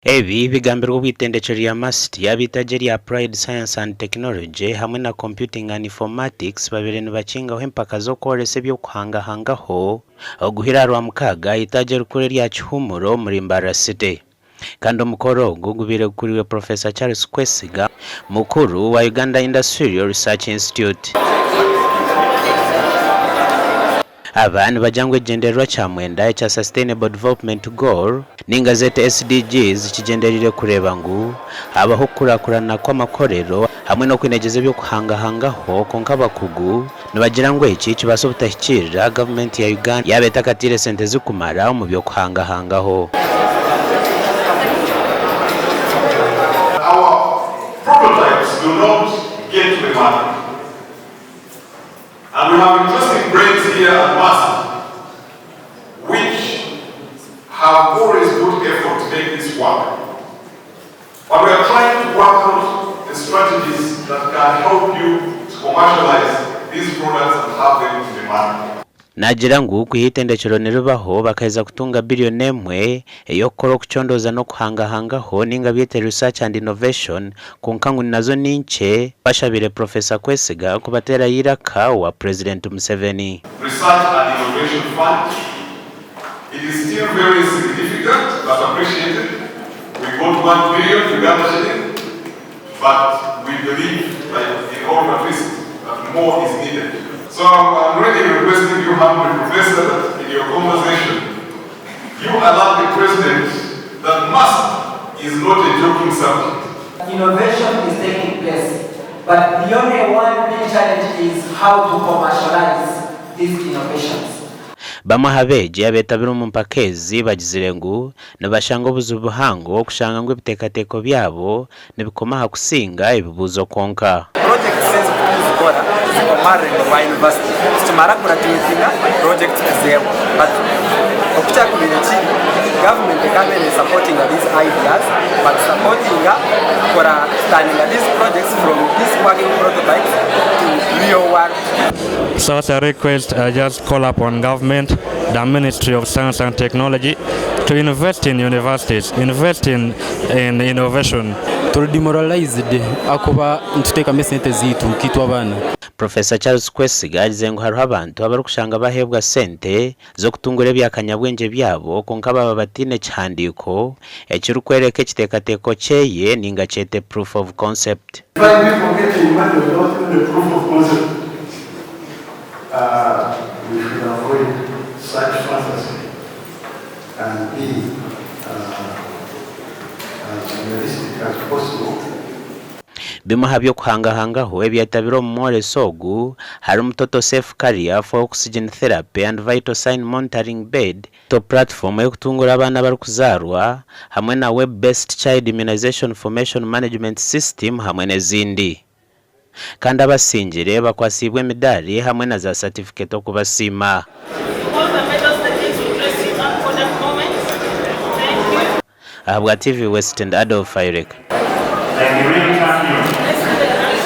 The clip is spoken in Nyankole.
Ebi bigambirwe obu eitendekyero rya MUST ab'eitaagi erya Applied Science and Technology hamwe na Computing and Informatics babaire nibakingaho empaka z'okworesa eby'okuhangahangaho oguhire aha Rwamukaaga aha itaagi erikuru erya Kihumuro omuri Mbarara City. Kandi omukoro ogu gubaire gukuriirwe Professor Charles Kwesiga, mukuru wa Uganda Industrial Research Institute. Aba nibagira ngu ekigyendererwa kya mwenda ekya Sustainable Development Goal ninga zeete SDGs kigyendereire kureeba ngu habaho okukurakurana kw'amakorero hamwe n'okwinegyeza eby'okuhangahangaho kwonka abakugu nibagira ngu eki kibaasa obutahikiirira gavumenti ya Uganda yaaba etakataire sente zirikumara omu by'okuhangahangaho. Our prototypes do not get to the market. And we have interesting brains here at MUST which have always put effort to make this work. But we are trying to work out the strategies that can help you to commercialize these products and have them in the market. Naagira ngu kwiha eitendekyero niribaho bakaheza kutunga biriyoni emwe ey'okukora okucondooza n'okuhangahangaho ninga byete Research and Innovation kwonka ngu nazo ni nkye, bashabire Professor Kwesiga kubateerayo eiraka owa Purezidenti Museveni. Research and Innovation Fund, it is still very insignificant but appreciated, we got one billion Uganda shilling but we believe like in all patricity that more is needed. So I'm really requesting you humbly Professor that in your conversation you alert the President that MUST is not a joking subject. Innovation is taking place but the only one big challenge is how to commercialize these innovations. Bamwe aha beegi abeetabire omu mpaka ezi bagizire ngu nibashanga obuzibu buhango okushanga ngu ebiteekateeko byabo nibikoma aha kusinga ebibuuzo kwonka. Projects ezi ku turikuzikora zikoma aha rurengo rwa university tukimara graduatinga project tizehwa but oku kyakubaire kiri government ekaba ne supportinga these ideas but supportinga kukora turninga these projects from these working prototypes to real world. So as a request I just call upon government, the ministry of science and technology to invest in universities, invest in in innovation. Turi demoralized ahakuba nituteekamu esente zaitu nkaitwe abaana. Professor Charles Kwesiga agize ngu hariho abantu abarikushanga baheebwa sente z'okutungura ebyakanyabwengye byabo kwonka baba bataine kihandiiko ekirikworeka ekiteekateeko kyeye ninga kyete proof of concept. Find people getting money without even a proof of concept. Uh, we should avoid such fantasy and be uh, as realistic as possible. Bimwe aha by'okuhangahangaho ebyatabire omu mworeso ogu harimu Total Safe Carrier for Oxygen Therapy and Vital Sign Monitoring Bed, Top Platform ey'okutungura abaana abarikuzaarwa hamwe na Web Based Child Immunization Information Management System hamwe n'ezindi. Kandi abasingire bakwatsiibwe emidaari hamwe na za satifiketi okubasiima. Ahabwa TV West ndi Adolf Ayoreka.